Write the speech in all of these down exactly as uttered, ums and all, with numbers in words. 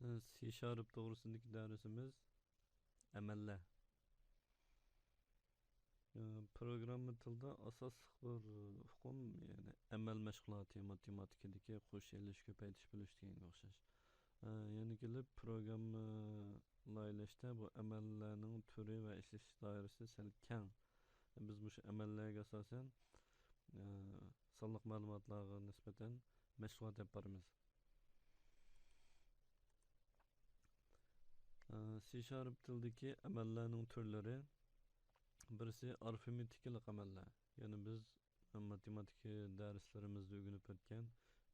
سى شارپ توغرىسىدىكى دەرسىمىز ئەمەللەر. پروگرامما تىلدا ئاساسلىق بىر ئۇقۇم، يەنى ئەمەل مەشغۇلاتى، ماتېماتىكىدىكى قوشۇش، ئېلىش، كۆپەيتىش، بۆلۈش دېگەنگە ئوخشاش. يەنە كېلىپ پروگرامما لايىھەلەشتە بۇ ئەمەللەرنىڭ تۈرى ۋە ئىشلىتىش دائىرىسى سەل كەڭ. بىز مۇشۇ ئەمەللەرگە ئاساسەن، ئە، سانلىق مەلۇماتلارغا نىسبەتەن مەشغۇلات ئېلىپ بارىمىز. ئە، سى شارپ تىلدىكى ئەمەللەرنىڭ تۈرلىرى، بىرسى ئارىفمېتىكىلىق ئەمەللەر. يەنى بىز ماتېماتىكا دەرسلىرىمىزدە ئۆگىنىپ ئۆتكەن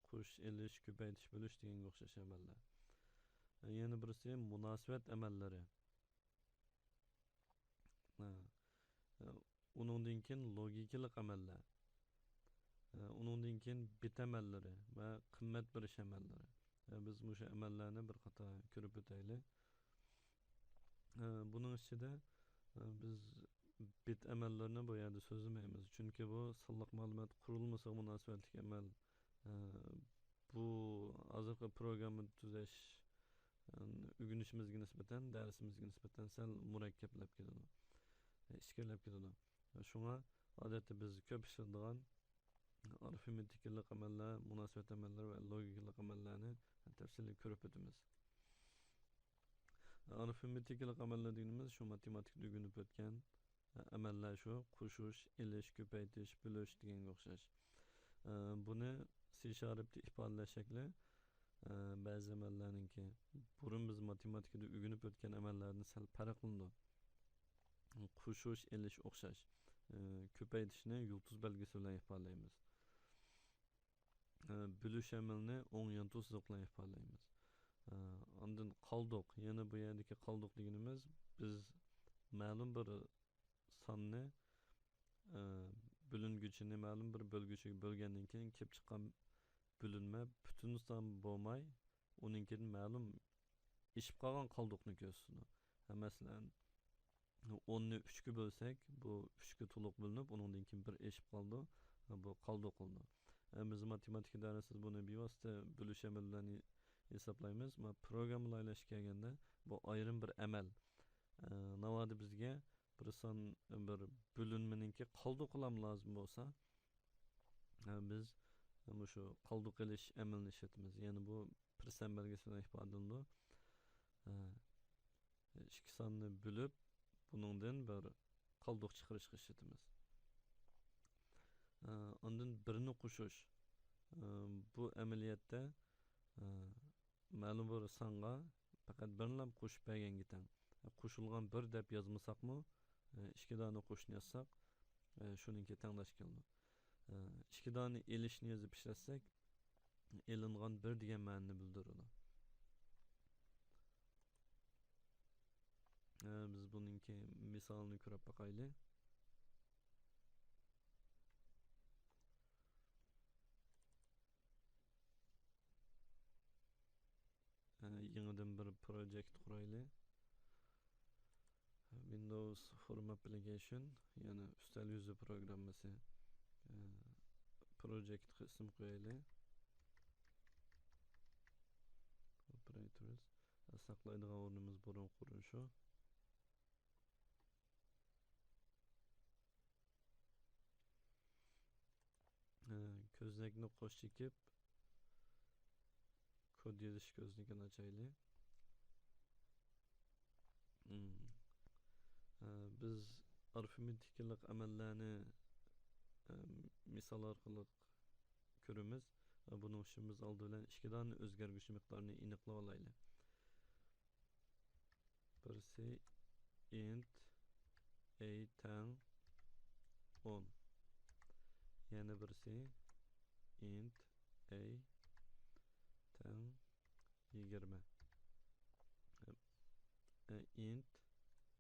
قوشۇش، ئېلىش، كۆپەيتىش، بۆلۈش دېگەنگە ئوخشاش ئەمەللەر. يەنە بىرسى مۇناسىۋەت ئەمەللىرى. ھە. ئۇنىڭدىن كېيىن لوگىكىلىق ئەمەللەر. ئۇنىڭدىن كېيىن بىت ئەمەللىرى ۋە قىممەت بېرىش ئەمەللىرى. بىز مۇشۇ ئەمەللەرنى بىر قاتار كۆرۈپ ئۆتەيلى. بۇنىڭ ئىچىدە بىز بىت ئەمەللىرىنى بۇ يەردە سۆزلىمەيمىز، چۈنكى بۇ سانلىق مەلۇمات قۇرۇلمىسىغا مۇناسىۋەتلىك ئەمەل. بۇ ھازىرقى پروگرامما تۈزەش ئۆگىنىشىمىزگە نىسبەتەن، دەرسىمىزگە نىسبەتەن سەل مۇرەككەپلەپ كېتىدۇ، ئىچكىرىلەپ كېتىدۇ. شۇڭا ئادەتتە بىز كۆپ ئىشلىتىدىغان ئارىفمېتىكىلىق ئەمەللەر، مۇناسىۋەت ئەمەللىرى ۋە لوگىكىلىق ئەمەللەرنى تەپسىلىي كۆرۈپ ئۆتىمىز. ئارىفمېتىكىلىق ئەمەللەر دېگىنىمىز شۇ ماتېماتىكىدا ئۆگىنىپ ئۆتكەن ئەمەللەر شۇ، قوشۇش، ئېلىش، كۆپەيتىش، بۆلۈش دېگەنگە ئوخشاش. ئە، بۇنى سى شارپتا ئىپادىلەش شەكلى، ئە، بەزى ئەمەللەرنىڭكى بۇرۇن بىز ماتېماتىكىدا ئۆگىنىپ ئۆتكەن ئەمەللەردىن سەل پەرقلىنىدۇ. قوشۇش، ئېلىش ئوخشاش. ئە، كۆپەيتىشنى يۇلتۇز بەلگىسى بىلەن ئىپادىلەيمىز. ئە، بۆلۈش ئەمەلنى ئوڭ يانتۇ سىزىق بىلەن ئىپادىلەيمىز. ئە، ئاندىن قالدۇق. يەنە بۇ يەردىكى قالدۇق دېگىنىمىز، بىز مەلۇم بىر ساننى، ئە، بۆلۈنگۈچىنى مەلۇم بىر بۆلگۈچىگە بۆلگەندىن كېيىن كېلىپ چىققان بۆلۈنمە پۈتۈن سان بولماي، ئۇنىڭ كېيىن مەلۇم ئېشىپ قالغان قالدۇقنى كۆرسىتىدۇ. ھە، مەسىلەن، ئوننى ئۈچكە بۆلسەك، بۇ ئۈچكە تولۇق بۆلۈنۈپ، ئۇنىڭدىن كېيىن بىر ئېشىپ قالىدۇ. ھە، بۇ قالدۇق بولىدۇ. ھە، بىز ماتېماتىكا دەرسىدە بۇنى بىۋاسىتە بۆلۈش ئەمەل بىلەن ھېسابلايمىز. مانا پروگرامما لايىھەلەشكە كەلگەندە، بۇ ئايرىم بىر ئەمەل. ئە، ناۋادا بىزگە بىر سان، بىر بۆلۈنمىنىڭكى قالدۇقىلا لازىم بولسا، ئە، بىز مۇشۇ قالدۇق ئېلىش ئەمىلىنى ئىشلىتىمىز. يەنى بۇ پىرسەنت بەلگىسى بىلەن ئىپادىلىنىدۇ. ئە، ئىككى ساننى بۆلۈپ، بۇنىڭدىن بىر قالدۇق چىقىرىشقا ئىشلىتىمىز. ئە، ئاندىن بىرنى قوشۇش. ئە، بۇ ئەمەلىيەتتە، ئە، مەلۇم بىر سانغا پەقەت بىرنىلا قوشۇپ بەرگەنگە تەڭ. قوشۇلغان بىر دەپ يازمىساقمۇ، ئىككى دانە قوشۇشنى يازساق، شۇنىڭكى تەڭداش كېلىدۇ. ئىككى دانە ئېلىشنى يېزىپ ئىشلەتسەك، ئېلىنغان بىر دېگەن مەنىنى بىلدۈرىدۇ. بىز بۇنىڭكى مىسالىنى كۆرۈپ باقايلى. ئە، يېڭىدىن بىر پروجېكت قۇرايلى. Windows Home Application، يەنى ئۈستەل يۈزى پروگراممىسى. ئە، پروجېكتقا ئىسىم قويايلى. Operators. ساقلايدىغان ئورنىمىز بۇرۇنقى ئورۇن شۇ. ئە، كۆزنەكنى قوش چېكىپ، كود يېزىش كۆزنىكىنى ئاچايلى. ئە، بىز ئارىفمېتىكىلىق ئەمەللەرنى، ئە، مىسال ئارقىلىق كۆرىمىز. ئە، بۇنىڭ ئۈچۈن بىز ئالدى بىلەن ئىككى دانە ئۆزگەرگۈچى مىقدارنى ئېنىقلىۋالايلى. بىرسى int a تەڭ ئون. يەنە بىرسى int a تەڭ يىگىرمە. int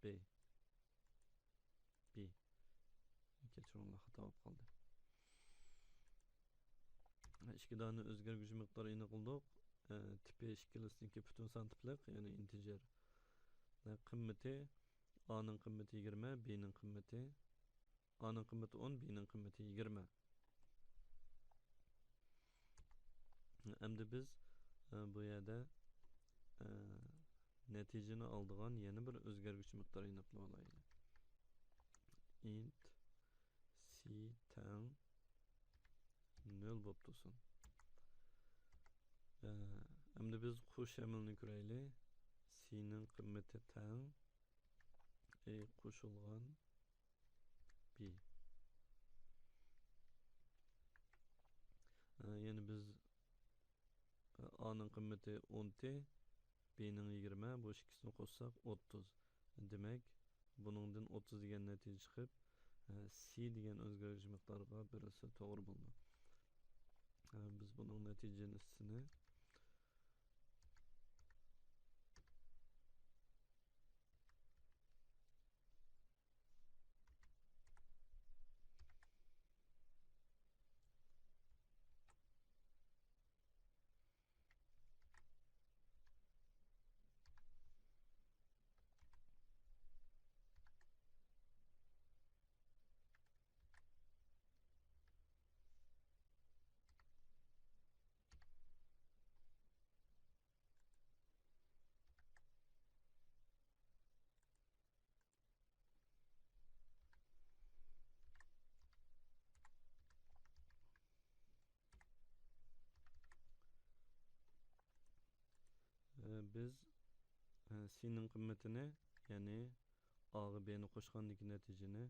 b. B. كەچۈرۈڭلار، خاتا بولۇپ قالدى. ئىككى دانە ئۆزگەرگۈچى مىقدار ئېنىقلىدۇق. ئە، تىپى ئىككىلىسىنىڭكى پۈتۈن سان تىپلىق، يەنى integer. ئە، قىممىتى، A نىڭ قىممىتى يىگىرمە، B نىڭ قىممىتى، A نىڭ قىممىتى ئون، B نىڭ قىممىتى يىگىرمە. ئەمدى بىز، ئە، بۇ يەردە ئە، نەتىجىنى ئالىدىغان يەنە بىر ئۆزگەرگۈچ مىقدار ئېنىقلىۋالايلى. ئىنت سى تەڭ نۆل بولۇپ تۇرسۇن. ئە، ئەمدى بىز قوشۇش ئەمىلىنى كۆرەيلى. سىنىڭ قىممىتى تەڭ ئې قوشۇلغان بى. ئە، يەنى بىز، ئە، ئانىڭ قىممىتى ئونتى، بىنىڭ يىگىرمە، بۇ ئىككىسىنى قوشساق ئوتتۇز. دېمەك، بۇنىڭدىن ئوتتۇز دېگەن نەتىجە چىقىپ، ئە، سى دېگەن ئۆزگەرگۈچ مىقدارغا بېرىلسە توغرا بولىدۇ. ئە، بىز بۇنىڭ نەتىجىسىنى ئە، بىز، ئە، سىنىڭ قىممىتىنى، يەنى ئاغا بىنى قوشقاندىكى نەتىجىنى،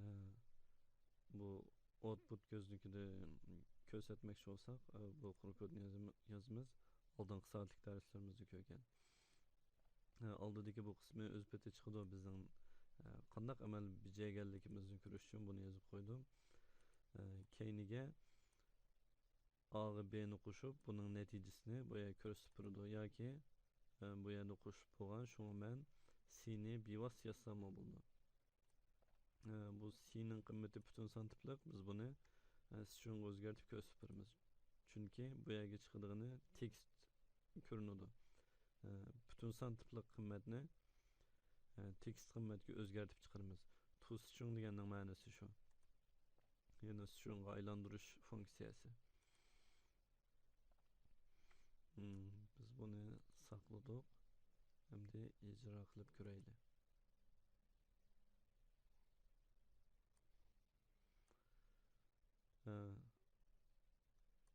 ئە، بۇ ئوتپۇت كۆزنىكىدە كۆرسەتمەكچى بولساق، ئە، بۇ قۇرۇق كودنى يازم-، يازىمىز. ئالدىنقى سائەتلىك دەرسلىرىمىزدە كۆرگەن. ئە، ئالدىدىكى بۇ قىسمى ئۆز پېتى چىقىدۇ بىزنىڭ، ئە، قانداق ئەمەل بېجەرگەنلىكىمىزنى كۆرۈش ئۈچۈن بۇنى يېزىپ قويدۇم. ئە، كەينىگە ئاغا بىنى قوشۇپ، بۇنىڭ نەتىجىسىنى بۇ يەرگە كۆرسىتىپ بېرىدۇ. ياكى، ئە، بۇ يەردە قوشۇپ بولغان، شۇڭا مەن سىنى بىۋاسىتە يازساممۇ بولىدۇ. ئە، بۇ سىنىڭ قىممىتى پۈتۈن سان تىپلىق، بىز بۇنى، ئە، سترىڭغا ئۆزگەرتىپ كۆرسىتىپ بېرىمىز. چۈنكى بۇ يەرگە چىقىدىغىنى تېكىست كۆرۈنىدۇ. ئە، پۈتۈن سان تىپلىق قىممەتنى، ئە، تېكىست قىممەتكە ئۆزگەرتىپ چىقىرىمىز. تو سترىڭ دېگەننىڭ مەنىسى شۇ. يەنى سترىڭغا ئايلاندۇرۇش فۇنكسىيەسى. مم، بىز بۇنى ساقلىدۇق. ئەمدى ئىجرا قىلىپ كۆرەيلى. ئە،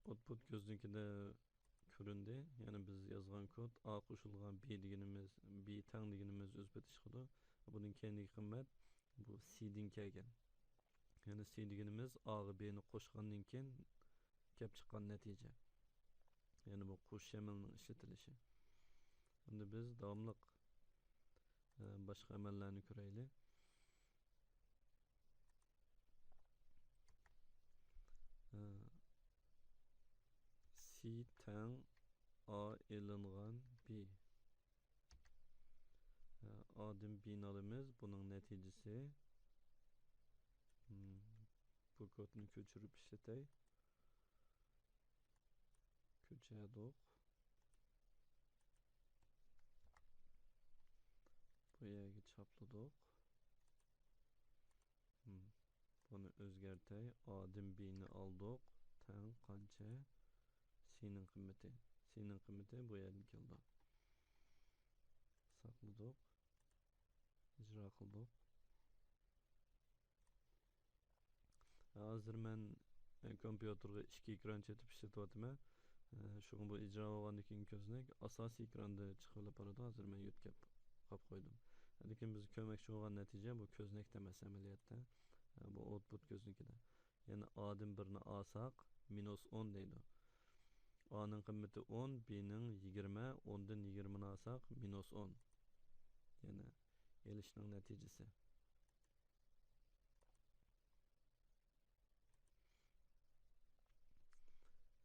ئوتپۇت كۆزنىكىدە كۆرۈندى. يەنى بىز يازغان كود، ئا قوشۇلغان بى دېگىنىمىز، بى تەڭ دېگىنىمىز ئۆز پېتى چىقىدۇ. بۇنىڭ كەينىدىكى قىممەت بۇ سىدىن كەلگەن. يەنى سى دېگىنىمىز ئاغا بىنى قوشقاندىن كېيىن كەپ چىققان نەتىجە. يەنى بۇ قوشۇش ئەمىلىنىڭ ئىشلىتىلىشى. ئەمدى بىز داۋاملىق، ئە، باشقا ئەمەللەرنى كۆرەيلى. ئە، سى تەڭ ئا ئېلىنغان بى. ئادىن بىنى ئالىمىز. بۇنىڭ نەتىجىسى، مم، بۇ كودنى كۆچۈرۈپ ئىشلىتەي. كۆچۈردۇق. بۇ يەرگە چاپلىدۇق. مم. بۇنى ئۆزگەرتەي. ئادىن بىنى ئالدۇق. تەڭ قانچە؟ سىنىڭ قىممىتى. سىنىڭ قىممىتى بۇ يەردىن كېلىدۇ. ساقلىدۇق. ئىجرا قىلدۇق. ھازىر مەن، ئە، كومپيۇتېرغا ئىككى ئېكران چېتىپ ئىشلىتىۋاتىمەن. ئە، شۇڭا بۇ ئىجرا بولغاندىن كېيىن كۆزنەك ئاساسىي ئېكراندا چىقىۋېلىپ بارىدۇ. ھازىر مەن يۆتكەپ قاپ قويدۇم. لېكىن بىز كۆرمەكچى بولغان نەتىجە بۇ كۆزنەكتە ئەمەس ئەمەلىيەتتە. ئە، بۇ ئوتپۇت كۆزنىكىدە. يەنى ئادىن بىرنى ئالساق، مىنۇس ئون دەيدۇ. ئانىڭ قىممىتى ئون، بىنىڭ يىگىرمە، ئوندىن يىگىرمىنى ئالساق، مىنۇس ئون. يەنى ئېلىشنىڭ نەتىجىسى.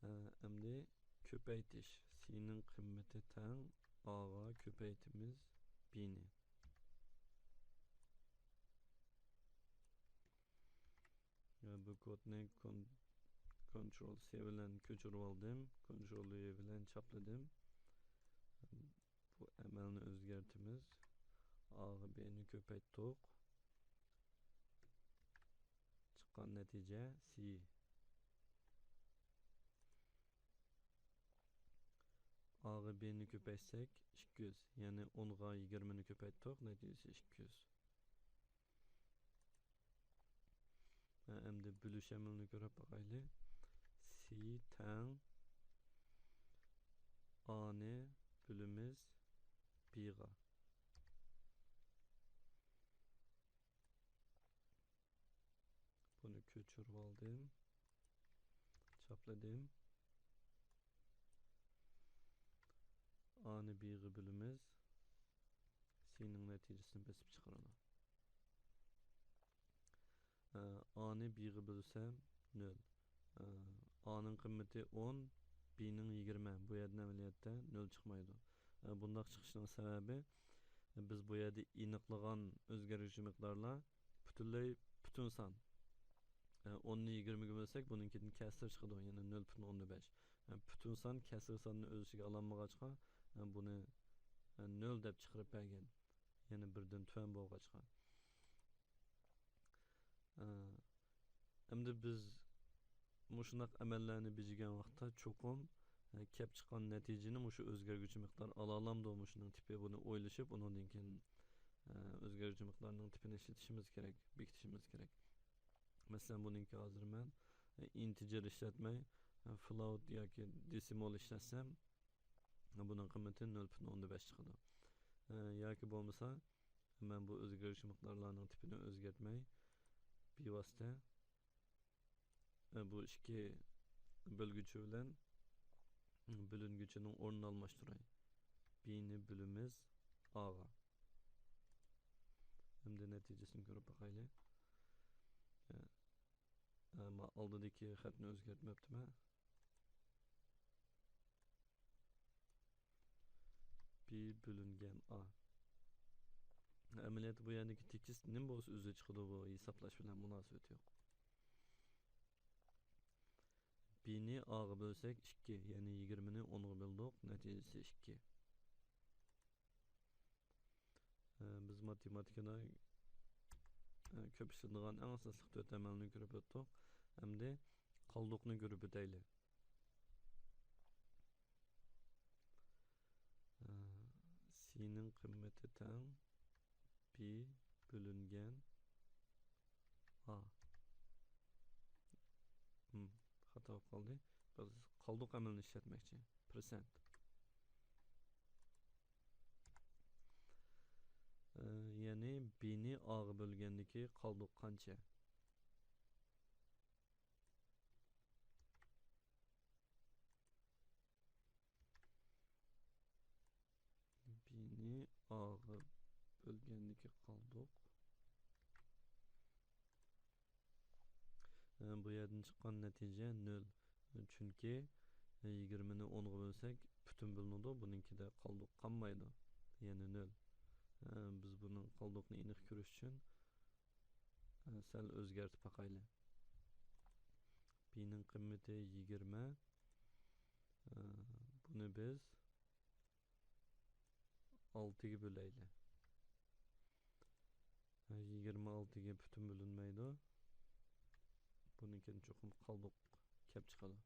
ئە، ئەمدى كۆپەيتىش. سىنىڭ قىممىتى تەڭ ئاغا كۆپەيتىمىز بىنى. يا، بۇ كودنى كون-، كونترول سى بىلەن كۆچۈرۈۋالدىم. كونترول ۋى بىلەن چاپلىدىم. بۇ ئەمەلنى ئۆزگەرتىمىز. ئاغا بىنى كۆپەيتتۇق. چىققان نەتىجە سى. ئاغا بىنى كۆپەيتسەك، ئىككى يۈز. يەنى ئونغا يىگىرمىنى كۆپەيتتۇق، نەتىجىسى ئىككى يۈز. ھە، ئەمدى بۆلۈش ئەمىلىنى كۆرۈپ باقايلى. سى تەڭ ئانى بۆلىمىز بىغا. بۇنى كۆچۈرۈپ ئالدىم. چاپلىدىم. ئانى بىغا بۆلىمىز سىنىڭ نەتىجىسىنى بېسىپ چىقىرىدۇ. ئانى بىغا بۆلسەم نۆل. ئانىڭ قىممىتى ئون، بىنىڭ يىگىرمە. بۇ يەردىن ئەمەلىيەتتە نۆل چىقمايدۇ. بۇنداق چىقىشىنىڭ سەۋەبى، بىز بۇ يەردە ئېنىقلىغان ئۆزگەرگۈچى مىقدارلار پۈتۈنلەي پۈتۈن سان. ئوننى يىگىرمىگە بۆلسەك، بۇنىڭكىدىن كەسىر چىقىدۇ، يەنى نۆل پۈتۈن ئوندىن بەش. پۈتۈن سان كەسىر ساننى ئۆز ئىچىگە ئالالمىغاچقا، بۇنى نۆل دەپ چىقىرىپ بەرگەن. يەنى بىردىن تۆۋەن بولغاچقا. ئەمدى بىز مۇشۇنداق ئەمەللەرنى بېجىرگەن ۋاقىتتا چوقۇم، ئە، كەپ چىققان نەتىجىنى مۇشۇ ئۆزگەرگۈچى مىقدار ئالالامدۇ مۇشۇنىڭ تىپى، بۇنى ئويلىشىپ، ئۇنىڭدىن كېيىن، ئە، ئۆزگەرگۈچى مىقدارنىڭ تىپىنى ئىشلىتىشىمىز كېرەك، بېكىتىشىمىز كېرەك. مەسىلەن، بۇنىڭكى ھازىر مەن، ئە، ئىنتېجېر ئىشلەتمەي، ئە، فلوت ياكى دېسىمال ئىشلەتسەم، بۇنىڭ قىممىتى نۆل پۈتۈن ئوندىن بەش چىقىدۇ. ئە، ياكى بولمىسا، مەن بۇ ئۆزگەرگۈچى مىقدارلارنىڭ تىپىنى ئۆزگەرتمەي، بىۋاسىتە، ئە، بۇ ئىككى بۆلگۈچى بىلەن بۆلۈنگۈچىنىڭ ئورنىنى ئالماشتۇراي. بىنى بۆلىمىز ئاغا. ئەمدى نەتىجىسىنى كۆرۈپ باقايلى. ئە، ئە، ما ئالدىدىكى خەتنى ئۆزگەرتمەپتىمەن. بى بۆلۈنگەن ئا. ئەمەلىيەتتە بۇ يەردىكى تېكىست نېمە بولسا ئۆزى چىقىدۇ، بۇ ھېسابلاش بىلەن مۇناسىۋىتى يوق. بىنى ئاغا بۆلسەك ئىككى، يەنى يىگىرمىنى ئونغا بۆلدۇق، نەتىجىسى ئىككى. ئە، بىز ماتېماتىكىدا، ئە، كۆپ ئىشلىتىدىغان ئەڭ ئاساسلىق تۆت ئەمەلنى كۆرۈپ ئۆتتۇق. ئەمدى قالدۇقنى كۆرۈپ ئۆتەيلى. ئە، سىنىڭ قىممىتى تەڭ بى بۆلۈنگەن ئا. ھىم، خاتا بولۇپ قالدى. بىز قالدۇق ئەمەلنى ئىشلەتمەكچى. پىرسەنت. ئە، يەنى بىنى ئاغا بۆلگەندىكى قالدۇق قانچە؟ بىنى ئاغا بۆلگەندىكى قالدۇق. ئە، بۇ يەردىن چىققان نەتىجە نۆل. چۈنكى، ئە، يىگىرمىنى ئونغا بۆلسەك، پۈتۈن بۆلۈنىدۇ، بۇنىڭكىدە قالدۇق قالمايدۇ. يەنى نۆل. ئە، بىز بۇنىڭ قالدۇقنى ئېنىق كۆرۈش ئۈچۈن، ئە، سەل ئۆزگەرتىپ باقايلى. بىنىڭ قىممىتى يىگىرمە. ئە، بۇنى بىز ئالتىگە بۆلەيلى. يىگىرمە ئالتىگە پۈتۈن بۆلۈنمەيدۇ. بۇنىڭكىدىن چوقۇم قالدۇق كەپ چىقىدۇ.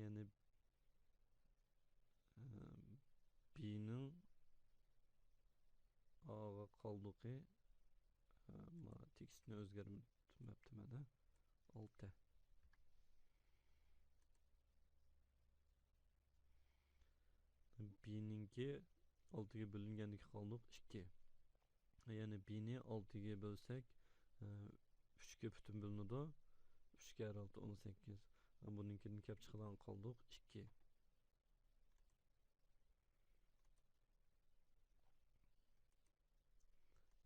يەنى، ئە، بىنىڭ ئاغا قالدۇقى، ئە، ما تېكىستنى ئۆزگەرتمەپتىمەن، ھە؟ ئالتە. بىنىڭكى ئالتىگە بۆلۈنگەندىكى قالدۇق ئىككى. يەنى بىنى ئالتىگە بۆلسەك، ئە، ئۈچكە پۈتۈن بۆلۈنىدۇ. ئۈچكە ئالتە ئون سەككىز. بۇنىڭكىدىن كەپ چىقىدىغان قالدۇق ئىككى.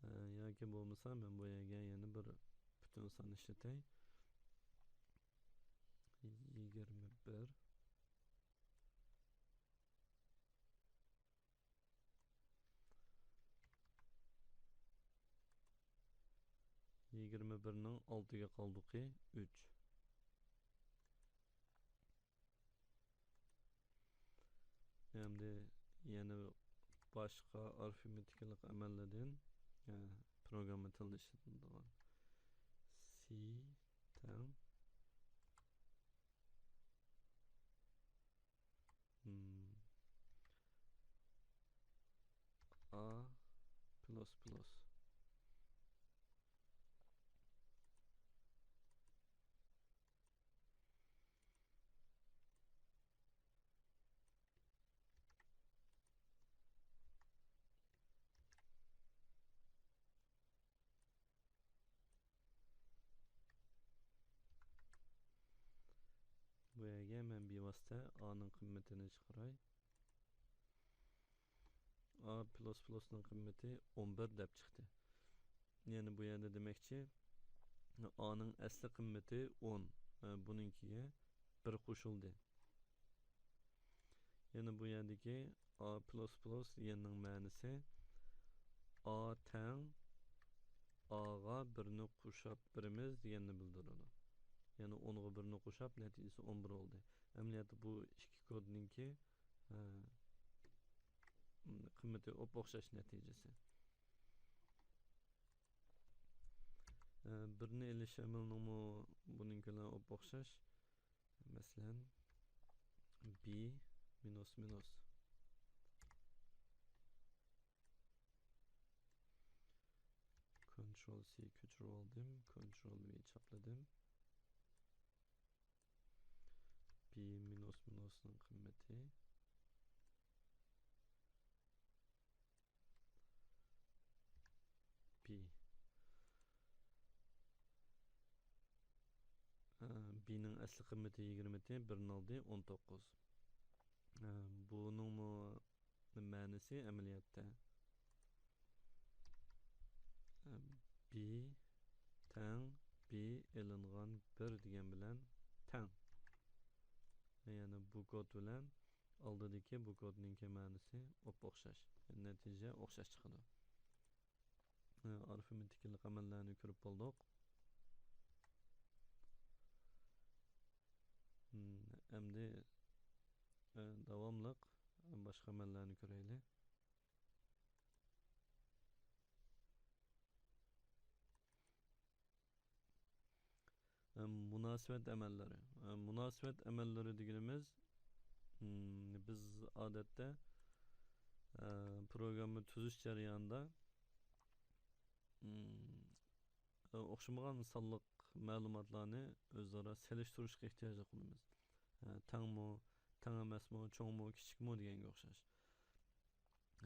ئە، ياكى بولمىسا مەن بۇ يەرگە يەنە بىر پۈتۈن سان ئىشلىتەي. يىگىرمە بىر. يىگىرمە بىرنىڭ ئالتىگە قالدۇقى ئۈچ. ئەمدى يەنە باشقا ئارىفمېتىكىلىق ئەمەللەردىن، ئە، پروگرامما تىلىدا ئىشلىتىلىدىغان سى تەڭ پلۇس پلۇس. بۇ يەرگە مەن بىۋاسىتە ئانىڭ قىممىتىنى چىقىراي. ئا پلۇس پلۇسنىڭ قىممىتى ئون بىر دەپ چىقتى. يەنى بۇ يەردە دېمەكچى، ئانىڭ ئەسلى قىممىتى ئون، بۇنىڭكىگە بىر قوشۇلدى. يەنى بۇ يەردىكى ئا پلۇس پلۇس دېگەننىڭ مەنىسى ئا تەڭ ئاغا بىرنى قوشاپ بېرىمىز دېگەننى بىلدۈرىدۇ. يەنى ئونغا بىرنى قوشاپ، نەتىجىسى ئون بىر بولدى. ئەمەلىيەتتە بۇ ئىككى كودنىڭكى، ئە، قىممىتى ئوپئوخشاش نەتىجىسى. ئە، بىرنى ئېلىش ئەمىلىنىڭمۇ بۇنىڭكى بىلەن ئوپئوخشاش. مەسىلەن، بى مىنۇس مىنۇس. كونترول سى كۆچۈرۈۋالدىم، كونترول ۋى چاپلىدىم. بى مىنۇس مىنۇسنىڭ قىممىتى بى. ئە، بىنىڭ ئەسلى قىممىتى يىگىرمە ئىدى، بىرنى ئالدى، ئون توققۇز. ئە، بۇنىڭمۇ مەنىسى ئەمەلىيەتتە، ئە، بى تەڭ بى ئېلىنغان بىر دېگەن بىلەن تەڭ. يەنى بۇ كود بىلەن ئالدىدىكى بۇ كودنىڭكى مەنىسى ئوپئوخشاش. نەتىجە ئوخشاش چىقىدۇ. ئارىفمېتىكىلىق ئەمەللەرنى كۆرۈپ بولدۇق. ئەمدى داۋاملىق باشقا ئەمەللەرنى كۆرەيلى. مۇناسىۋەت ئەمەللىرى. مۇناسىۋەت ئەمەللىرى دېگىنىمىز، بىز ئادەتتە پروگرامما تۈزۈش جەريانىدا ئوخشىمىغان سانلىق مەلۇماتلارنى ئۆزئارا سېلىشتۇرۇشقا ئېھتىياجلىق بولىمىز. تەڭمۇ، تەڭ ئەمەسمۇ، چوڭمۇ، كىچىكمۇ دېگەنگە ئوخشاش.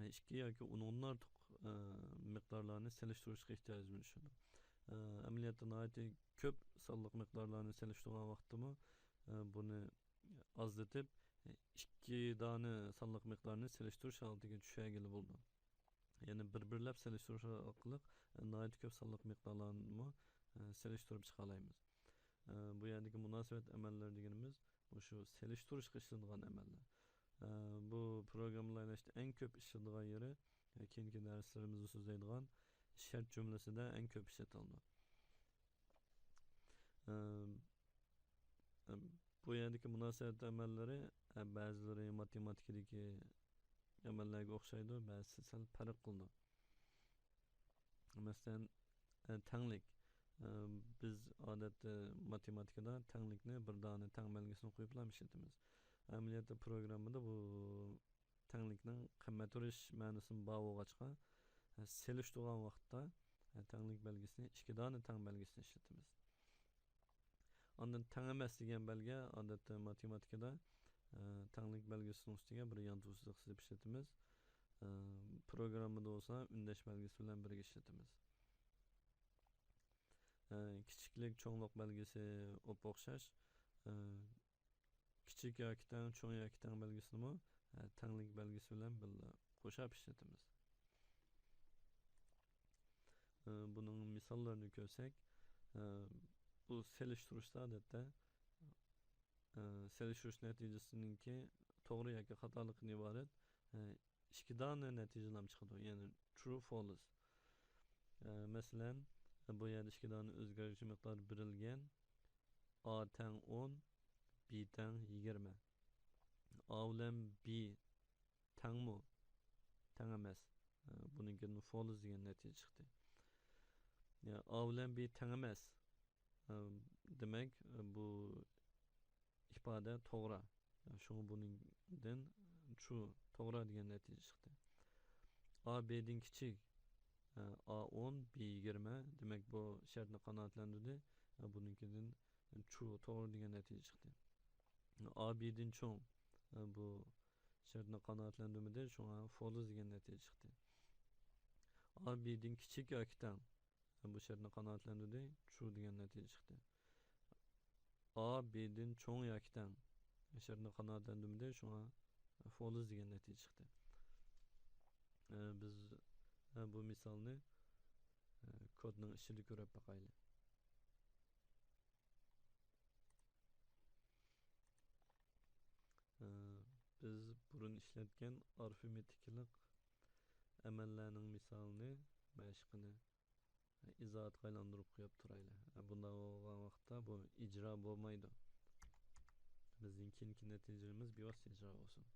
ئىككى ياكى ئۇنىڭدىن ئارتۇق مىقدارلارنى سېلىشتۇرۇشقا ئېھتىياجىمىز چۈشىدۇ. ئەمەلىيەتتە ناھايىتى كۆپ سانلىق مىقدارلارنى سېلىشتۇرغان ۋاقىتتىمۇ بۇنى ئازلىتىپ، ئىككى دانە سانلىق مىقدارنى سېلىشتۇرۇش ھالىتىگە چۈشۈرگىلى بولىدۇ. يەنى بىر-بىرلەپ سېلىشتۇرۇش ئارقىلىق ناھايىتى كۆپ سانلىق مىقدارلارنىمۇ سېلىشتۇرۇپ چىقالايمىز. بۇ يەردىكى مۇناسىۋەت ئەمەللىرى دېگىنىمىز مۇشۇ سېلىشتۇرۇشقا ئىشلىتىدىغان ئەمەللەر. بۇ پروگراممىلايلاشتا ئەڭ كۆپ ئىشلىتىدىغان يېرى، كېيىنكى دەرسلىرىمىزدە سۆزلەيدىغان شەرت جۈملىسىدە ئەڭ كۆپ ئىشلىتىلىدۇ. بۇ يەردىكى مۇناسىۋەت ئەمەللىرى، بەزىلىرى ماتېماتىكىدىكى ئەمەللەرگە ئوخشايدۇ، بەزىسى سەل پەرق قىلىدۇ. مەسىلەن، تەڭلىك. بىز ئادەتتە ماتېماتىكىدا تەڭلىكنى بىر دانە تەڭ بەلگىسىنى قويۇپلا ئىشلىتىمىز. ئەمەلىيەتتە پروگراممىدا بۇ تەڭلىكنىڭ قىممەت ئۇرۇش مەنىسىمۇ بار بولغاچقا، سېلىشتۇرغان ۋاقىتتا تەڭلىك بەلگىسىنى، ئىككى دانە تەڭ بەلگىسىنى ئىشلىتىمىز. ئاندىن تەڭ ئەمەس دېگەن بەلگە، ئادەتتە ماتېماتىكىدا، ئە، تەڭلىك بەلگىسىنىڭ ئۈستىگە بىر يانتۇ سىزىق سىزىپ ئىشلىتىمىز. ئە، پروگراممىدا بولسا ئۈندەش بەلگىسى بىلەن بىرگە ئىشلىتىمىز. ئە، كىچىكلىك، چوڭلۇق بەلگىسى ئوپئوخشاش. ئە، كىچىك ياكى تەڭ، چوڭ ياكى تەڭ بەلگىسىنىمۇ، ئە، تەڭلىك بەلگىسى بىلەن بىللە قوشاپ ئىشلىتىمىز. ئە، بۇنىڭ مىساللىرىنى كۆرسەك، ئە، بۇ سېلىشتۇرۇشتا ئادەتتە، ئە، سېلىشتۇرۇش نەتىجىسىنىڭكى توغرا ياكى خاتالىقىدىن ئىبارەت، ئە، ئىككى دانە نەتىجىلەم چىقىدۇ، يەنى true، false. ئە، مەسىلەن، بۇ يەردە ئىككى دانە ئۆزگەرگۈچى مىقدار بېرىلگەن، ئا تەڭ ئون، بى تەڭ يىگىرمە. ئا بىلەن بى تەڭمۇ؟ تەڭ ئەمەس. ئە، بۇنىڭكىدىن false دېگەن نەتىجە چىقتى. يا، ئا بىلەن بى تەڭ ئەمەس. ئە، دېمەك، ئە، بۇ ئىپادە توغرا. شۇڭا بۇنىڭدىن true، توغرا دېگەن نەتىجە چىقتى. ئا بىدىن كىچىك. ئا ئون، بى يىگىرمە. دېمەك، بۇ شەرتنى قانائەتلەندۈردى. بۇنىڭكىدىن ترۇ، توغرا دېگەن نەتىجە چىقتى. ئا بىدىن چوڭ، بۇ شەرتنى قانائەتلەندۈرمىدى، شۇڭا فولس دېگەن نەتىجە چىقتى. ئا بىدىن كىچىك ياكى تەڭ، بۇ شەرتنى قانائەتلەندۈردى، ترۇ دېگەن نەتىجە چىقتى. ئا بىدىن چوڭ ياكى تەڭ، شەرتنى قانائەتلەندۈرمىدى، شۇڭا فولس دېگەن نەتىجە چىقتى. بىز بۇ مىسالنى كودنىڭ ئىچىدە كۆرۈپ باقايلى. بىز بۇرۇن ئىشلەتكەن ئارىفمېتىكىلىق ئەمەللەرنىڭ مىسالىنى، مەشىقىنى ئىزاھاتقا ئايلاندۇرۇپ قويۇپ تۇرايلى. بۇنداق بولغان ۋاقىتتا بۇ ئىجرا بولمايدۇ. بىزنىڭ كېيىنكى نەتىجىلىرىمىز بىۋاسىتە ئىجرا بولسۇن.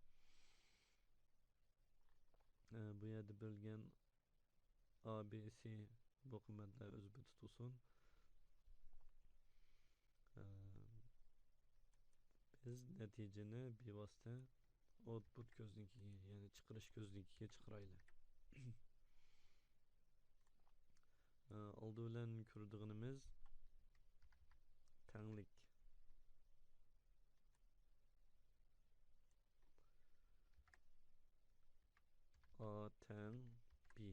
بۇ يەردە بېرىلگەن ئا بى سى بۇ قىممەتلەر ئۆز بېتى تۇرسۇن. بىز نەتىجىنى بىۋاسىتە ئوتپۇت كۆزنىكىگە، يەنى چىقىرىش كۆزنىكىگە چىقىرايلى. ئالدى بىلەن كۆرىدىغىنىمىز تەڭلىك. ئا تەڭ بى.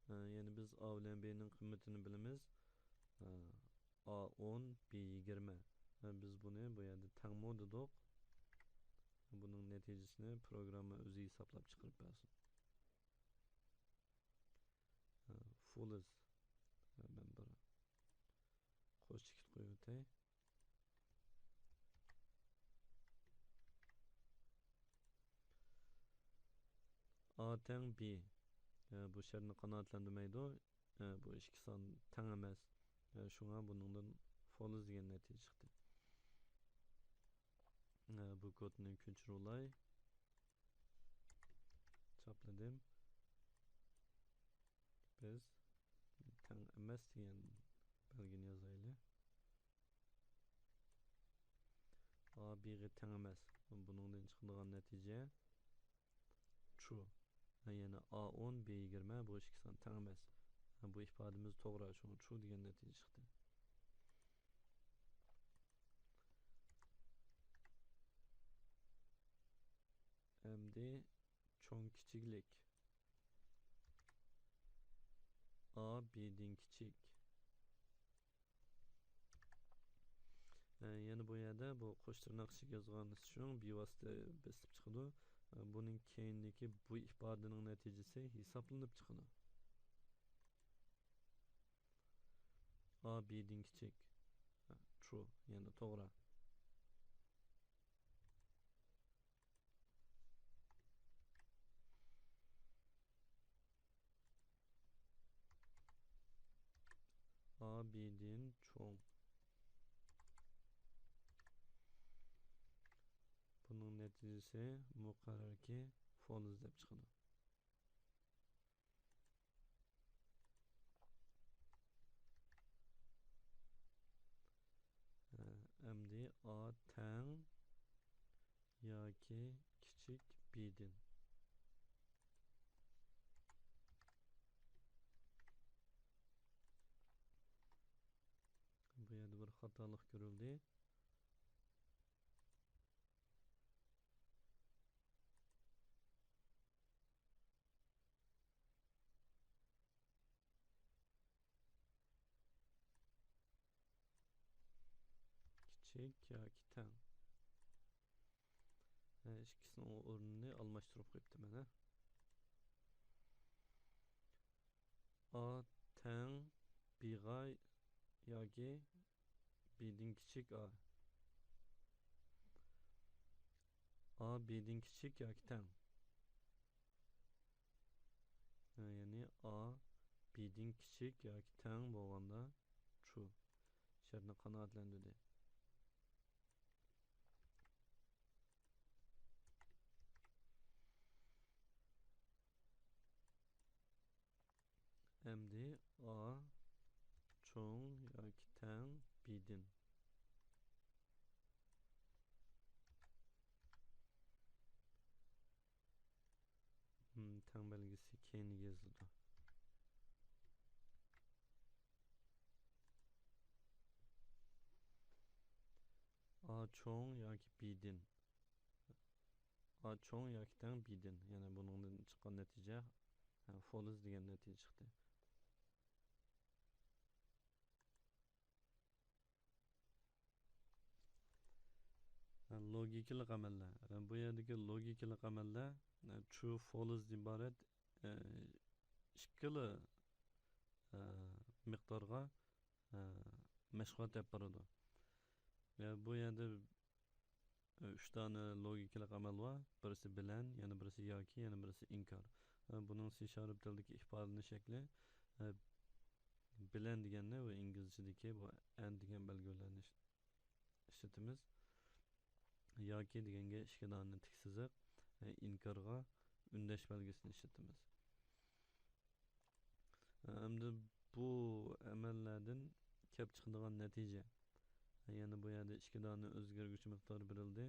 يەنى بىز ئا بىلەن بىنىڭ قىممىتىنى بىلىمىز. ئا ئون، بى يىگىرمە. بىز بۇنى بۇ يەردە تەڭمۇ دېدۇق. بۇنىڭ نەتىجىسىنى پروگرامما ئۆزى ھېسابلاپ چىقىرىپ بەرسۇن. فولس. مەن بىر قوش چېكىت قويۇۋېتەي. ئا تەڭ بى. بۇ شەرتنى قانائەتلەندۈرمەيدۇ. بۇ ئىككى سان تەڭ ئەمەس. شۇڭا بۇنىڭدىن فولس دېگەن نەتىجە چىقتى. بۇ كودنى كۆچۈرۈۋالاي. چاپلىدىم. بىز تەڭ ئەمەس دېگەن بەلگىنى يازايلى. ئا بىغا تەڭ ئەمەس. بۇنىڭدىن چىقىدىغان نەتىجە ترۇ. يەنى ئا ئون، بى يىگىرمە، بۇ ئىككى سان تەڭ ئەمەس. بۇ ئىپادىمىز توغرا، شۇڭا ترۇ دېگەن نەتىجە چىقتى. ئەمدى چوڭ كىچىكلىك. ئا بىدىن كىچىك. ئە، يەنە بۇ يەردە بۇ قوش تىرناق ئىچىگە يازغان شۇڭ بىۋاسىتە بېسىپ چىقىدۇ. ئە، بۇنىڭ كەينىدىكى بۇ ئىپادىنىڭ نەتىجىسى ھېسابلىنىپ چىقىدۇ. ئا بىدىن كىچىك. ئە، ترۇ، يەنى توغرا. ئا بىدىن چوڭ. بۇنىڭ نەتىجىسى مۇقەررەركى فولس دەپ چىقىدۇ. ئەمدى ئا تەڭ ياكى كىچىك بىدىن. بۇ يەردە بىر خاتالىق كۆرۈلدى. كىچىك ياكى تەڭ. ھە، ئىككىسىنىڭ ئورنىنى ئالماشتۇرۇپ قويۇپتىمەن، ھە. ئا تەڭ بىغا ياكى بىدىن كىچىك ئا. ئا بىدىن كىچىك ياكى تەڭ. ھە، يەنى ئا بىدىن كىچىك ياكى تەڭ بولغاندا ترۇ. شەرتنى قانائەتلەندۈردى. ئەمدى ئا چوڭ ياكى تەڭ بىدىن. تەڭ بەلگىسى كەينىگە يېزىلىدۇ. ئا چوڭ ياكى بىدىن. ئا چوڭ ياكى تەڭ بىدىن. يەنى بۇنىڭدىن چىققان نەتىجە، ھە، فولس دېگەن نەتىجە چىقتى. ھە، لوگىكىلىق ئەمەللەر. ھە، بۇ يەردىكى لوگىكىلىق ئەمەللەر، ھە، ترۇ، فولس دىن ئىبارەت، ھە، ئىككىلا، ھە، مىقدارغا، ھە، مەشغۇلات ئېلىپ بارىدۇ. ھە، بۇ يەردە ئۈچ دانە لوگىكىلىق ئەمەل بار. بىرسى بىلەن، يەنە بىرسى ياكى، يەنە بىرسى ئىنكار. بۇنىڭ سى شارپ تىلىدىكى ئىپادىلىنىش شەكلى، بىلەن دېگەننى بۇ ئىنگلىزچىدىكى بۇ ئەند دېگەن بەلگىلەرنى ئىش-، ئىشلىتىمىز. ياكى دېگەنگە ئىككى دانە تىك سىزىق، ئىنكارغا ئۈندەش بەلگىسىنى ئىشلىتىمىز. ئەمدى بۇ ئەمەللەردىن كەپ چىقىدىغان نەتىجە. يەنى بۇ يەردە ئىككى دانە ئۆزگەرگۈچى مىقدار بېرىلدى.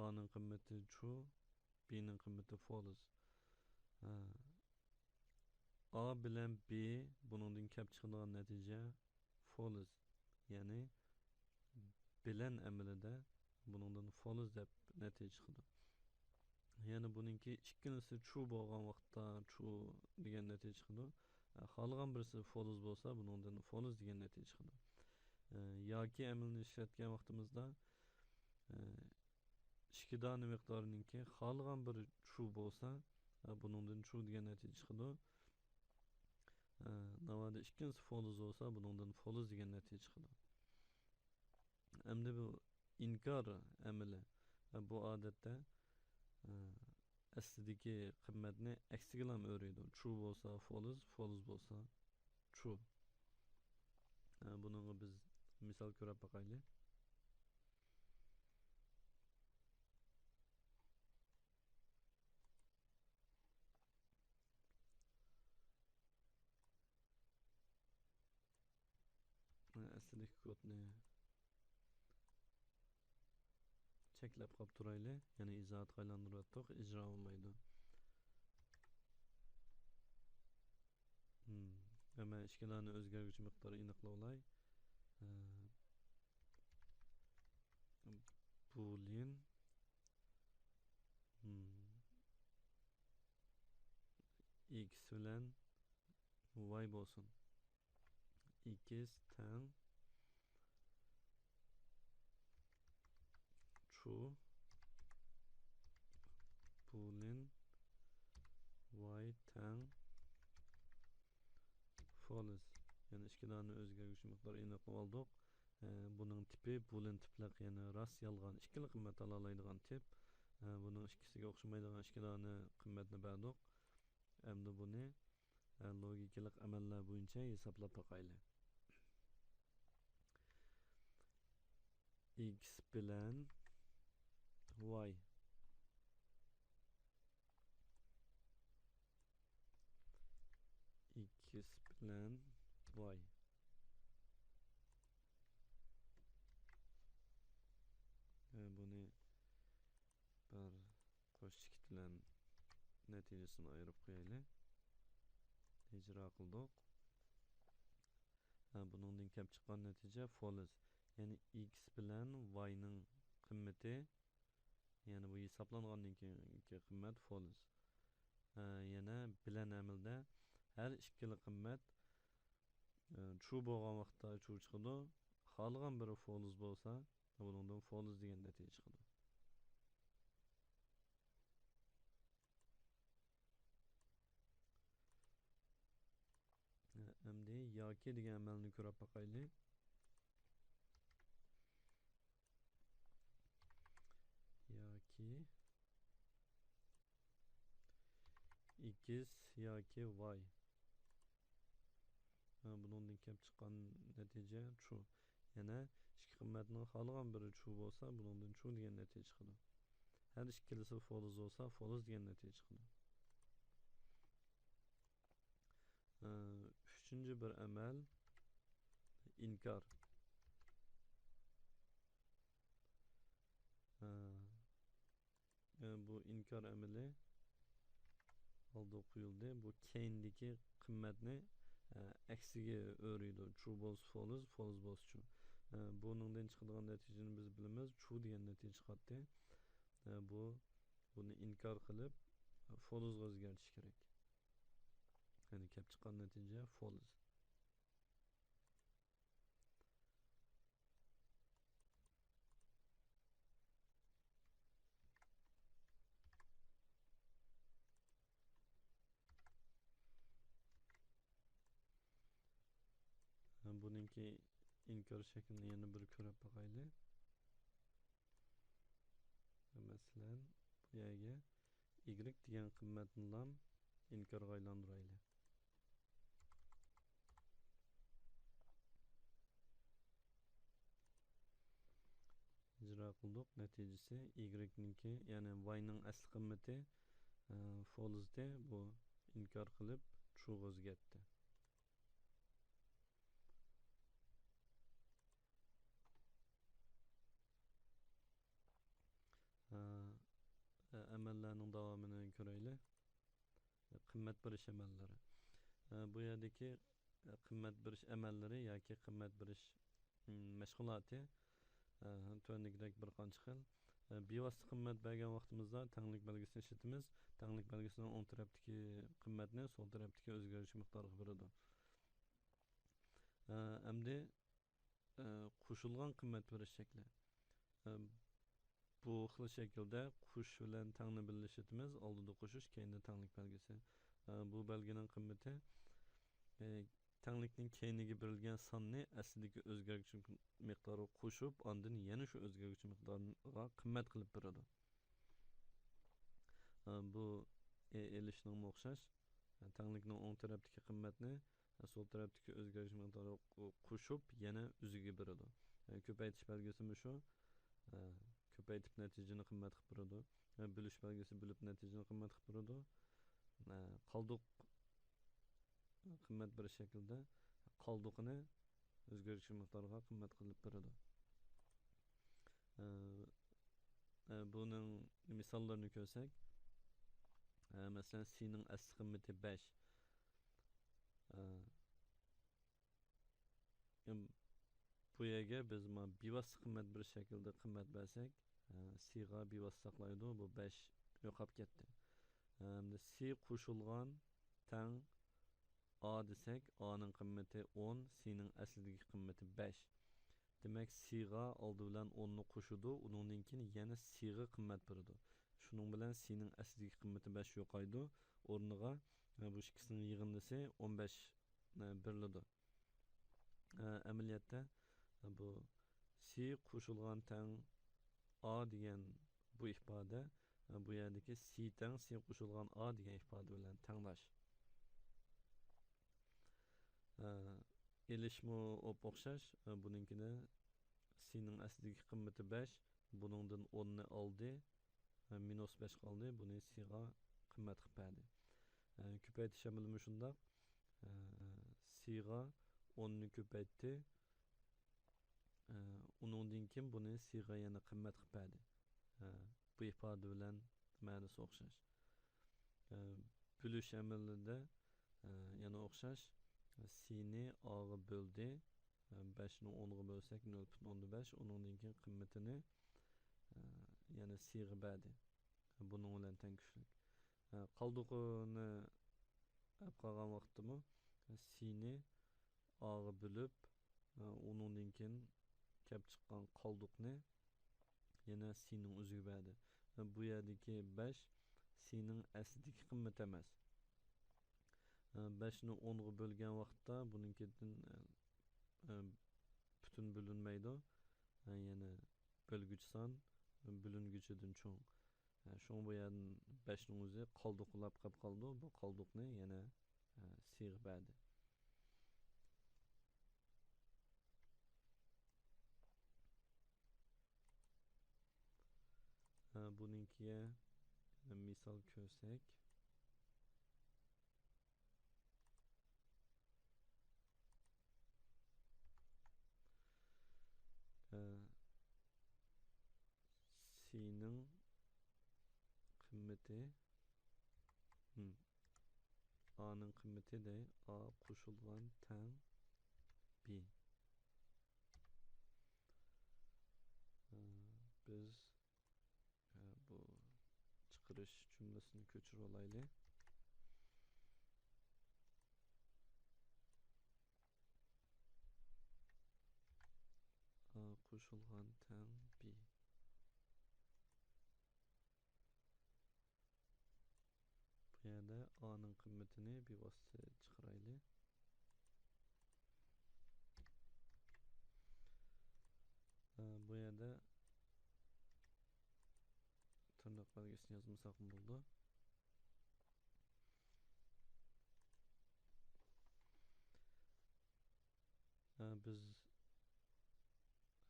ئانىڭ قىممىتى ترۇ، بىنىڭ قىممىتى فولس. ئا بىلەن بى، بۇنىڭدىن كەپ چىقىدىغان نەتىجە فولس. يەنى بىلەن ئەمىلىدە بۇنىڭدىن فولس دەپ نەتىجە چىقىدۇ. يەنى بۇنىڭكى ئىككىلىسى ترۇ بولغان ۋاقىتتا ترۇ دېگەن نەتىجە چىقىدۇ. خالىغان بىرسى فولس بولسا، بۇنىڭدىن فولس دېگەن نەتىجە چىقىدۇ. ياكى ئەمىلىنى ئىشلەتكەن ۋاقتىمىزدا، ئىككى دانە مىقدارنىڭكى خالىغان بىرى ترۇ بولسا، بۇنىڭدىن ترۇ دېگەن نەتىجە چىقىدۇ. ناۋادا ئىككىنچىسى فولس بولسا، بۇنىڭدىن فولس دېگەن نەتىجە چىقىدۇ. ئەمدى بۇ ئىنكار ئەمىلى. بۇ ئادەتتە، ئە، ئەسلىدىكى قىممەتنى ئەكسىگىلا ئۆرۈيدۇ. ترۇ بولسا فولس، فولس بولسا ترۇ. ئە، بۇنىڭغا بىز مىسال كۆرۈپ باقايلى. ئەسلىدىكى كودنى چەكلەپ قاپ تۇرايلى. يەنە ئىزاھاتقا ئايلاندۇرۇۋەتتۇق. ئىجرا بولمايدۇ. ھىم. مەن ئىككى دانە ئۆزگەرگۈچى مىقدارى ئېنىقلىۋالاي. ئە، بولىن. ھىم. ئىكس بىلەن ۋاي بولسۇن. ئىكس تەڭ ترۇ، بولىن ۋاي تەڭ فولس. يەنى ئىككى دانە ئۆزگەرگۈچى مىقدار ئېنىقلىۋالدۇق. ئە، بۇنىڭ تىپى بولىن تىپلىق، يەنى راست، يالغان ئىككىلا قىممەت ئالالايدىغان تىپ. ئە، بۇنىڭ ئىككىسىگە ئوخشىمايدىغان ئىككى دانە قىممەتنى بەردۇق. ئەمدى بۇنى، ئە، لوگىكىلىق ئەمەللەر بويىچە ھېسابلاپ باقايلى. ئىكس بىلەن ۋاي. ئىكس بىلەن ۋاي. ئە، بۇنى بىر قوش چېكىت بىلەن نەتىجىسىنى ئايرىپ قويايلى. ئىجرا قىلدۇق. ھە، بۇنىڭدىن كەپ چىققان نەتىجە فولس. يەنى ئىكس بىلەن ۋاينىڭ قىممىتى، يەنى بۇ ھېسابلانغاندىن كېيىنكى قىممەت فولس. ھە، يەنە بىلەن ئەمىلدە ھەر ئىككىلا قىممەت، ئە، ترۇ بولغان ۋاقىتتا ترۇ چىقىدۇ. خالىغان بىرى فولس بولسا، بۇنىڭدىن فولس دېگەن نەتىجە چىقىدۇ. ئەمدى ياكى دېگەن ئەمەلنى كۆرۈپ باقايلى. ياكى ئىكس ياكى ۋاي. ھە، بۇنىڭدىن كېلىپ چىققان نەتىجە ترۇ. يەنە ئىككى قىممەتنىڭ خالىغان بىرى ترۇ بولسا، بۇنىڭدىن ترۇ دېگەن نەتىجە چىقىدۇ. ھەر ئىككىلىسى فولس بولسا، فولس دېگەن نەتىجە چىقىدۇ. ئە، ئۈچىنچى بىر ئەمەل ئىنكار. ئە، ئە، بۇ ئىنكار ئەمىلى. ئالدىغا قويۇلدى. بۇ كەينىدىكى قىممەتنى، ئە، ئەكسىگە ئۆرۈيدۇ. True بولسا false، false بولسا true. ئە، بۇنىڭدىن چىقىدىغان نەتىجىنى بىز بىلىمىز. True دېگەن نەتىجە چىقاتتى. ئە، بۇ، بۇنى ئىنكار قىلىپ، false غا ئۆزگەرتىش كېرەك. يەنى كەپ چىققان نەتىجە false. بۇنىڭكى ئىنكار شەكلىنى يەنە بىر كۆرۈپ باقايلى. مەسىلەن، بۇ يەرگە ئىگرېك دېگەن قىممەتنىلا ئىنكارغا ئايلاندۇرايلى. ئىجرا قىلدۇق. نەتىجىسى ئىگرېكنىڭكى، يەنى ۋاينىڭ ئەسلى قىممىتى، ئە، false ئىدى، بۇ ئىنكار قىلىپ true غا ئۆزگەرتتى. ئە، ئە، ئەمەللەرنىڭ داۋامىنى كۆرەيلى. قىممەت بېرىش ئەمەللىرى. ئە، بۇ يەردىكى، ئە، قىممەت بېرىش ئەمەللىرى ياكى قىممەت بېرىش، م، مەشغۇلاتى، ئە، تۆۋەندىكىدەك بىر قانچە خىل. ئە، بىۋاسىتە قىممەت بەرگەن ۋاقتىمىزدا تەڭلىك بەلگىسىنى ئىشلىتىمىز. تەڭلىك بەلگىسىنىڭ ئوڭ تەرەپتىكى قىممەتنى سول تەرەپتىكى ئۆزگەرگۈچى مىقدارغا بېرىدۇ. ئە، ئەمدى ئە، قوشۇلغان قىممەت بېرىش شەكلى. ئە، بۇ خىل شەكىلدە قوشۇش بىلەن تەڭنى بىللە ئىشلىتىمىز. ئالدىدا قوشۇش، كەينىدە تەڭلىك بەلگىسى. ئە، بۇ بەلگىنىڭ قىممىتى، ئە، تەڭلىكنىڭ كەينىگە بېرىلگەن ساننى ئەسلىدىكى ئۆزگەرگۈچى مىقدارغا قوشۇپ، ئاندىن يەنە شۇ ئۆزگەرگۈچى مىقدارغا قىممەت قىلىپ بېرىدۇ. ئە، بۇ ئې-، ئېلىشنىڭمۇ ئوخشاش. ئە، تەڭلىكنىڭ ئوڭ تەرەپتىكى قىممەتنى سول تەرەپتىكى ئۆزگەرگۈچ مىقدارى قو-، قوشۇپ يەنە ئۆزىگە بېرىدۇ. يەنى كۆپەيتىش بەلگىسىمۇ شۇ. ئە، كۆپەيتىپ نەتىجىنى قىممەت قىلىپ بېرىدۇ. يەنى بۆلۈش بەلگىسى بۆلۈپ نەتىجىنى قىممەت قىلىپ بېرىدۇ. ئە، قالدۇق قىممەت بېرىش شەكلىدە قالدۇقىنى ئۆزگەرگۈچ مىقدارغا قىممەت قىلىپ بېرىدۇ. ئە، ئە، بۇنىڭ مىساللىرىنى كۆرسەك، ئە، مەسىلەن، سىنىڭ ئەسلى قىممىتى بەش. ئە، ئەم، بۇ يەرگە بىز مانا بىۋاسىتە قىممەت بېرىش شەكلىدە قىممەت بەرسەك، ئە، سىغا بىۋاسىتە ساقلايدۇ، بۇ بەش يوقاپ كەتتى. ئەمدى سى قوشۇلغان تەڭ ئا دېسەك، ئانىڭ قىممىتى ئون، سىنىڭ ئەسلىدىكى قىممىتى بەش. دېمەك، سىغا ئالدى بىلەن ئوننى قوشىدۇ، ئۇنىڭدىن كېيىن يەنە سىغا قىممەت بېرىدۇ. شۇنىڭ بىلەن سىنىڭ ئەسلىدىكى قىممىتى بەش يوقايدۇ، ئورنىغا، ئە، بۇ ئىككىسىنىڭ يىغىندىسى ئون بەش، ئە، بېرىلىدۇ. ئە، ئەمەلىيەتتە، ئە، بۇ سى قوشۇلغان تەڭ ئا دېگەن بۇ ئىپادە، ئە، بۇ يەردىكى سى تەڭ سى قوشۇلغان ئا دېگەن ئىپادە بىلەن تەڭداش. ئە، ئېلىشمۇ ئوپئوخشاش. ئە، بۇنىڭكىدە سىنىڭ ئەسلىدىكى قىممىتى بەش، بۇنىڭدىن ئوننى ئالدى، ئە، مىنۇس بەش قالدى، بۇنى سىغا قىممەت قىلىپ بەردى. ئە، كۆپەيتىش ئەمىلىمۇ شۇنداق. ئە، سىغا ئوننى كۆپەيتتى. ئە، ئۇنىڭدىن كېيىن بۇنى سىغا يەنە قىممەت قىلىپ بەردى. ئە، بۇ ئىپادە بىلەن مەنىسى ئوخشاش. ئە، بۆلۈش ئەمەلىدە، ئە، يەنە ئوخشاش. سىنى ئاغا بۆلدى. ئە، بەشنى ئونغا بۆلسەك، نۆل پۈتۈن ئوندىن بەش. ئۇنىڭدىن كېيىن قىممىتىنى، ئە، يەنە سىغا بەردى. بۇنىڭ بىلەن تەڭ كۈچلۈك. ئە، قالدۇقىنى ئەپ قالغان ۋاقىتتىمۇ سىنى ئاغا بۆلۈپ، ئە، ئۇنىڭدىن كېيىن كەپ چىققان قالدۇقنى يەنە سىنىڭ ئۆزىگە بەردى. ئە، بۇ يەردىكى بەش سىنىڭ ئەسلىدىكى قىممىتى ئەمەس. ئە، بەشنى ئونغا بۆلگەن ۋاقىتتا بۇنىڭكىدىن، ئە، ئە، پۈتۈن بۆلۈنمەيدۇ. ئە، يەنى بۆلگۈچ سان بۆلۈنگۈچىدىن چوڭ. ئە، شۇڭا بۇ يەردىن بەشنىڭ ئۆزى قالدۇقلاپ قېلىپ قالىدۇ. بۇ قالدۇقنى يەنە، ئە، سىغا بەردى. ئە، بۇنىڭكىگە مىسال كۆرسەك. ئە، سىنىڭ قىممىتى، ھىم، ئانىڭ قىممىتى دەي، ئا قوشۇلغان تەڭ بى. ئە، بىز، ئە، بۇ چىقىرىش جۈملىسىنى كۆچۈرۈۋالايلى. ئا قوشۇلغان تەڭ بى. بۇ يەردە ئانىڭ قىممىتىنى بىۋاسىتە چىقىرايلى. ئە، بۇ يەردە تىرناق بەلگىسىنى يازمىساقمۇ بولىدۇ. ئە، بىز،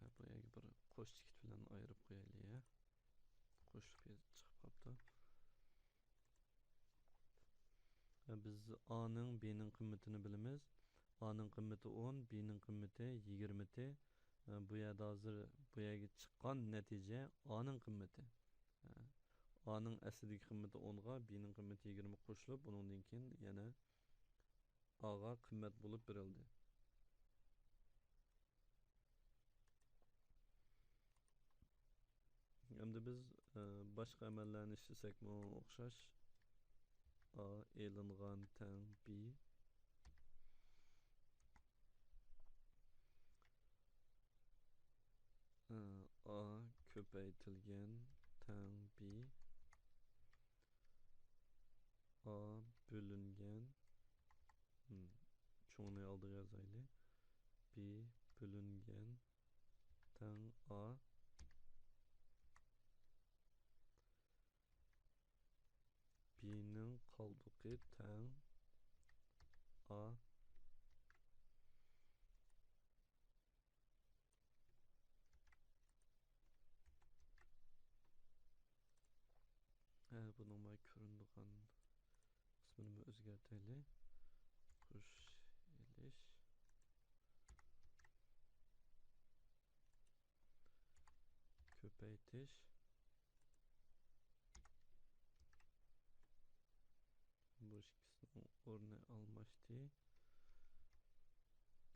ئە، بۇ يەرگە بىر قوش چېكىت بىلەن ئايرىپ قويايلى، يا. قوشۇپ چىقىپ قاپتۇ. ئە، بىز ئانىڭ، بىنىڭ قىممىتىنى بىلىمىز. ئانىڭ قىممىتى ئون، بىنىڭ قىممىتى يىگىرمە. ئە، بۇ يەردە ھازىر بۇ يەرگە چىققان نەتىجە ئانىڭ قىممىتى. ئە، ئانىڭ ئەسلىدىكى قىممىتى ئونغا، بىنىڭ قىممىتى يىگىرمە قوشۇلۇپ، بۇنىڭدىن كېيىن يەنە ئاغا قىممەت بولۇپ بېرىلدى. ئەمدى بىز، ئە، باشقا ئەمەللەرنى ئىشلىسەكمۇ ئوخشاش. ئا ئېلىنغان تەڭ بى. ئا كۆپەيتىلگەن تەڭ بى. ئا بۆلۈنگەن، ھىم، چوڭىنى ئالدىغا يازايلى. بى بۆلۈنگەن تەڭ ئا. بىنىڭ قالدۇقى تەڭ ئا. ھە، بۇنىڭ مانا كۆرۈنىدىغان قىسمىنىمۇ ئۆزگەرتەيلى. قوش ئېلىش. كۆپەيتىش. بۇ ئىككىسىنىڭ ئورنى ئالماشتى.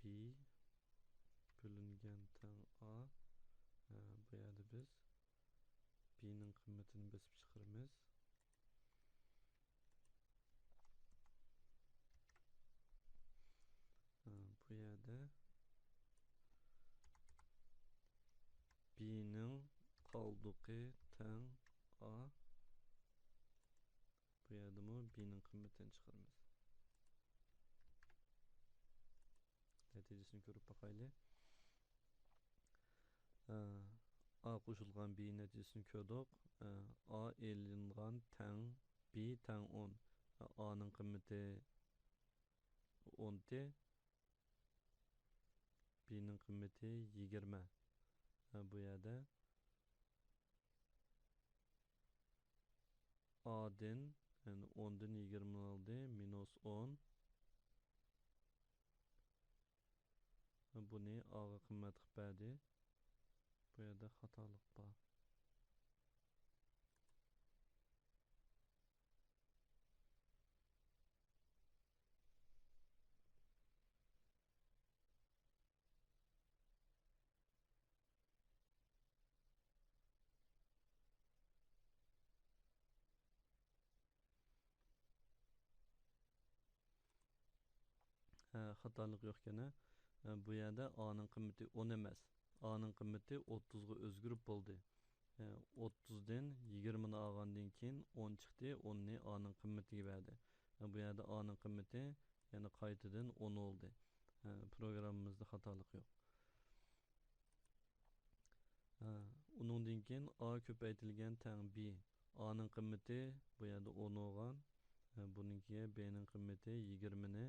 بى بۆلۈنگەن تەڭ ئا. ئە، بۇ يەردە بىز بىنىڭ قىممىتىنى بېسىپ چىقىرىمىز. ئە، بۇ يەردە بىنىڭ قالدۇقى تەڭ ئا. بۇ يەردىمۇ بىنىڭ قىممىتىنى چىقىرىمىز. نەتىجىسىنى كۆرۈپ باقايلى. ئا، ئا قوشۇلغان بى نەتىجىسىنى كۆردۇق. ئا ئېلىنغان تەڭ بى تەڭ ئون. ئانىڭ قىممىتى ئونتى، بىنىڭ قىممىتى يىگىرمە. بۇ يەردە ئادىن، يەنى ئوندىن يىگىرمىنى ئالدى، مىنۇس ئون. بۇنى ئاغا قىممەت قىلىپ بەردى. بۇ يەردە خاتالىق بار. ھە، خاتالىق يوقكەن، ھە. ھە، بۇ يەردە ئانىڭ قىممىتى ئون ئەمەس. ئانىڭ قىممىتى ئوتتۇزغا ئۆزگىرىپ بولدى. ھە، ئوتتۇزدىن يىگىرمىنى ئالغاندىن كېيىن ئون چىقتى، ئوننى ئانىڭ قىممىتىگە بەردى. ھە، بۇ يەردە ئانىڭ قىممىتى يەنە قايتىدىن ئون بولدى. ھە، پروگراممىمىزدا خاتالىق يوق. ھە، ئۇنىڭدىن كېيىن ئا كۆپەيتىلگەن تەڭ بى. ئانىڭ قىممىتى بۇ يەردە ئون بولغان. ھە، بۇنىڭكىگە بىنىڭ قىممىتى يىگىرمىنى،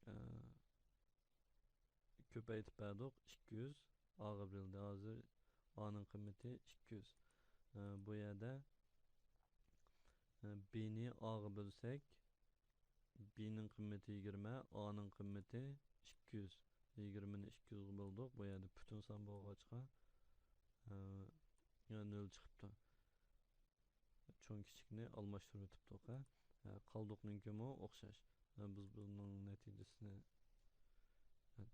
ھە، كۆپەيتىپ بەردۇق، ئىككى يۈز ئاغا بېرىلدى. ھازىر ئانىڭ قىممىتى ئىككى يۈز. ھە، بۇ يەردە، ھە، بىنى ئاغا بۆلسەك، بىنىڭ قىممىتى يىگىرمە، ئانىڭ قىممىتى ئىككى يۈز. يىگىرمىنى ئىككى يۈزگە بۆلدۇق. بۇ يەردە پۈتۈن سان بولغاچقا، ئە، نۆل چىقىپتۇ. چوڭ كىچىكنى ئالماشتۇرۇۋېتىپتۇق، ھە. قالدۇقنىڭكىمۇ ئوخشاش. بىز بۇنىڭ نەتىجىسىنى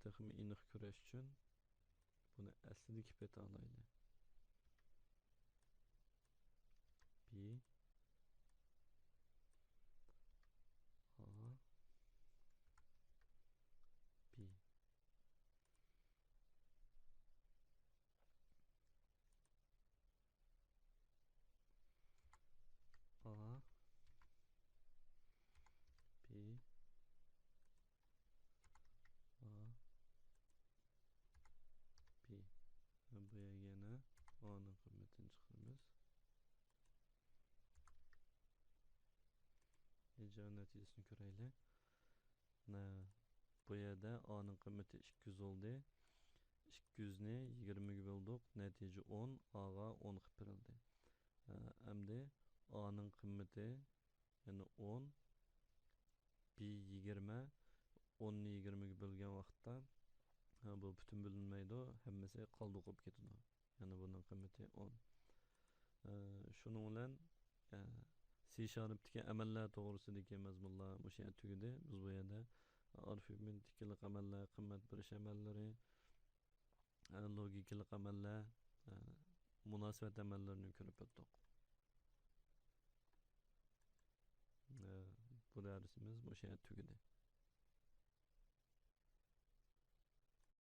تېخىمۇ ئېنىق كۆرۈش ئۈچۈن بۇنى ئەسلىدىكى پېتى ئالايلى. بى، ئا، بى. ئا، بى، ئا، بى. بۇ يەرگە يەنە ئانىڭ قىممىتىنى چىقىرىمىز. ئىجرا نەتىجىسىنى كۆرەيلى. نە، بۇ يەردە ئانىڭ قىممىتى ئىككى يۈز بولدى. ئىككى يۈزنى يىگىرمىگە بۆلدۇق، نەتىجە ئون، ئاغا ئون قىلىپ بېرىلدى. ئە، ئەمدى ئانىڭ قىممىتى، يەنى ئون، بى يىگىرمە، ئوننى يىگىرمىگە بۆلگەن ۋاقىتتا، ئە، بۇ پۈتۈن بۆلۈنمەيدۇ، ھەممىسى قالدۇق بولۇپ كېتىدۇ. يەنى بۇنىڭ قىممىتى ئون. ئە، شۇنىڭ بىلەن، ئە، سى شارپتىكى ئەمەللەر توغرىسىدىكى مەزمۇنلار مۇشۇ يەردە تۈگىدى. بىز بۇ يەردە ئارىفمېتىكىلىق ئەمەللەر، قىممەت بېرىش ئەمەللىرى، ئە، لوگىكىلىق ئەمەللەر، ئە، مۇناسىۋەت ئەمەللىرىنى كۆرۈپ ئۆتتۇق. ئە، بۇ دەرسىمىز مۇشۇ يەردە تۈگىدى.